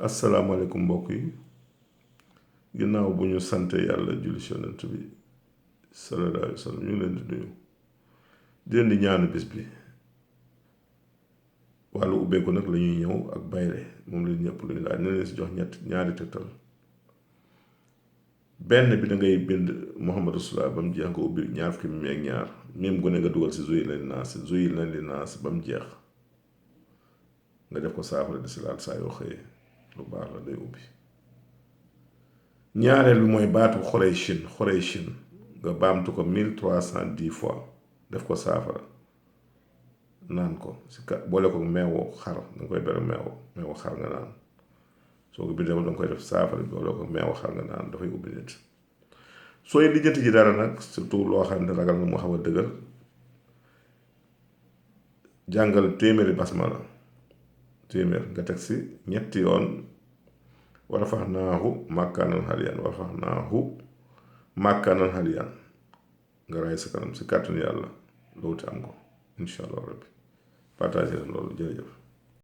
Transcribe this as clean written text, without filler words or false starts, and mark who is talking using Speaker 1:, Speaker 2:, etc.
Speaker 1: asalaamaaleykum mbokk yi ginnaaw bu ñu sante yàlla julli ci yonent bi sallallahu alayhi wa sallam ñu ngi leen di nuyu di leen di ñaanu bis bi wàllu ubbeeku nag la ñuy ñëw ak bayre moom la ñëpp lu ñu laaj na leen si jox ñaari tegtal benn bi da ngay bind Muhammad Rasulullah ba mu jeex nga ubbi ñaar fukki mi ak ñaar même gone nga dugal si zuyil nañ li naas ba mu jeex nga def ko saafara di si laal saa yoo xëyee lu baax la day ubbi ñaareel bi mooy baatu Xurayshin nga baamtu ko 1310 fois def ko saafara naan ko si boole ko meewu xar danga koy bere meewu xar nga naan soo ko bindee danga koy def saafara boole ko meewu xar nga naan dafay ubbi nit sooy lijjanti ji dara nag surtout loo xam ne ragal nga mu xaw a dëgër jàngal téeméeri basmala nga teg si ñetti yoon warafaxnaahu màkkaanan xaliyan nga raay sa kanam si kàttanu yàlla loolu te am ko incha allah rabbi partagé loolu jërëjëf